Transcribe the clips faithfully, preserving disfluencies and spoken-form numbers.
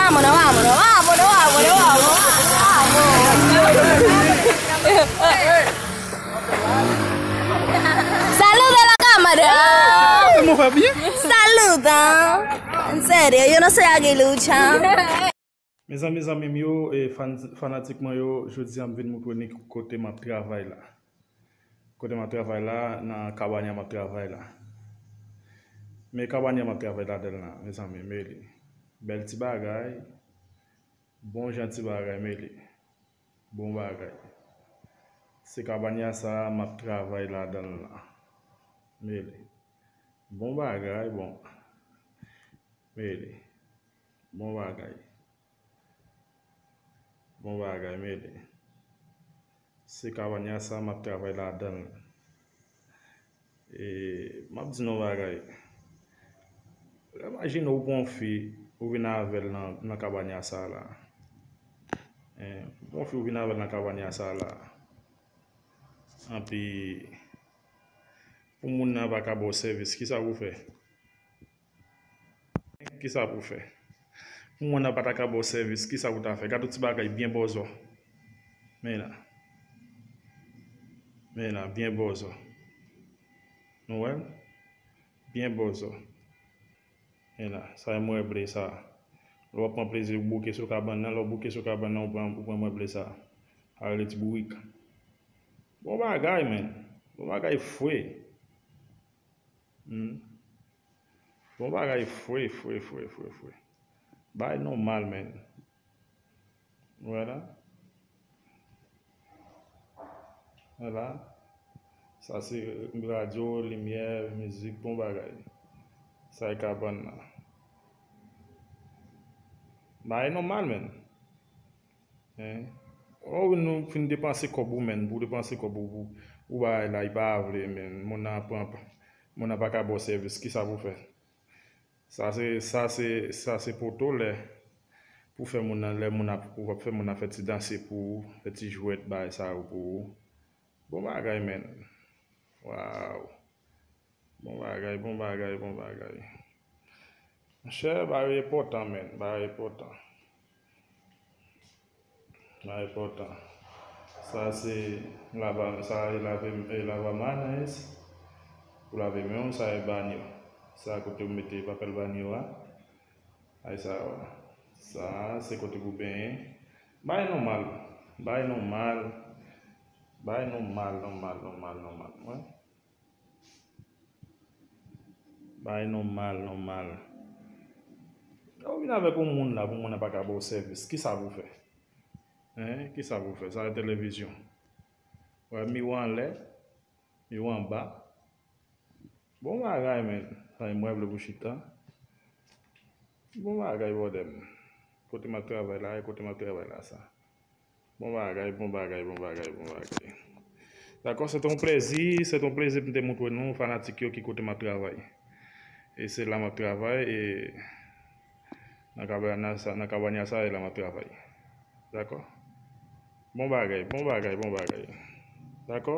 Vámonos, vámonos, vámonos, vámonos, vámonos, vámonos. Saluda a la cámara. Estamos bien. Saluda. En serio, yo no soy aguilucha. Mezanmi, zanmi m yo, e fan, fanatik mwen yo, jodi a m vin moutre ni kote m ap travay la. Kote m ap travay la, nan kabanya m ap travay la. Men kabanya m ap travay ladan l la, mezanmi, men li. Bèl ti bagay, bon jan ti bagay, men li. Bon bagay. Se kabanya sa a m ap travay ladan l la. Men li. Bon bagay, bon. Men li. Bon bagay. Bon bagay, men li. Se kabanya sa a m ap travay ladan l. E, m ap di nou yon bagay. Imajine ou pran yon fi, ou vin avè l nan, nan kabanya sa a la. Hein, ou pran yon fi, ou vin avè l nan kabanya sa a la. Anpi, pou moun nan pa ka ba w sèvis, kisa pou w fè? Kisa pou w fè? Pou moun nan pa ta ka ba w sèvis, kisa pou w ta fè? Gade yon ti bagay byen bòzò. Men la. Men la, byen bòzò. Nou wè l? Byen bòzò. Men la, sa e mwen ble sa. Lè w ap pran plezi, ou bouke sou kabann nan, lè w bouke sou kabann nan, ou pran, ou pran mwen ble sa. Sa rele ti bourik. Bon bagay, men. Bon bagay fre. Hmm. Bon bagay fre, fre, fre, fre, fre. Bagay nòmal, men. Vwala. Vwala. Sa se radyo, limyè, mizik, bon bagay. Sa e kabann nan. Bagay nòmal, men. Hein? Ou vin, nou fin depanse kòb ou, men. Pou depanse kòb ou, pou, pou bagay la, li pa vle, men. Moun nan pran, moun nan pa ka ba w sèvis. Kisa pou w fè? Sa se, sa se, sa se poto lè pou fè moun nan, lè moun ap, ou ap fè moun nan fè ti danse pou ou, fè ti jwèt bagay sa yo pou ou. Bon bagay, men. Waw. Bon bagay, bon bagay, bon bagay. Monchè, bagay enpòtan, men. Bagay enpòtan. Bagay enpòtan. Sa se lava, sa e lave, e lavaman, nice. Pou lave men w, sa e banyo. Sa kote w mete papèl banyo a. Ay sa, sa se kote pou benyen. Bagay nòmal. Bagay nòmal. Bagay nòmal, nòmal, nòmal, nòmal. Wi. Bagay nòmal, nòmal. Lè w vin avèk yon moun la, pou moun nan pa ka ba w sèvis, kisa pou w fè? Hein? Kisa pou w fè? Sa se televizyon. Wè, miwa anlè, miwa anba. Bon bagay, men. Sa e mwen vle pou chita. Bon bagay, brother m. Kote m ap travay la, e kote m ap travay la, sa. Bon bagay, bon bagay, bon bagay, bon bagay. Dakò, se te yon plezi, se te yon plezi pou m te montre nou, fanatik yo, ki kote m ap travay. E se la m ap travay, e nan kabanya sa, nan kabanya sa, e la m ap travay. Dakò? Bon bagay, bon bagay, bon bagay. Dakò?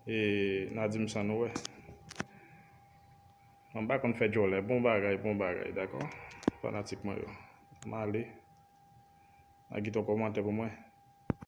E n a di m sa nou wè. Mwen pa konn fè djòlè. Bon bagay, bon bagay, dakò? Fanatik mwen yo. M ale. N a kite yon kòmantè pou mwen.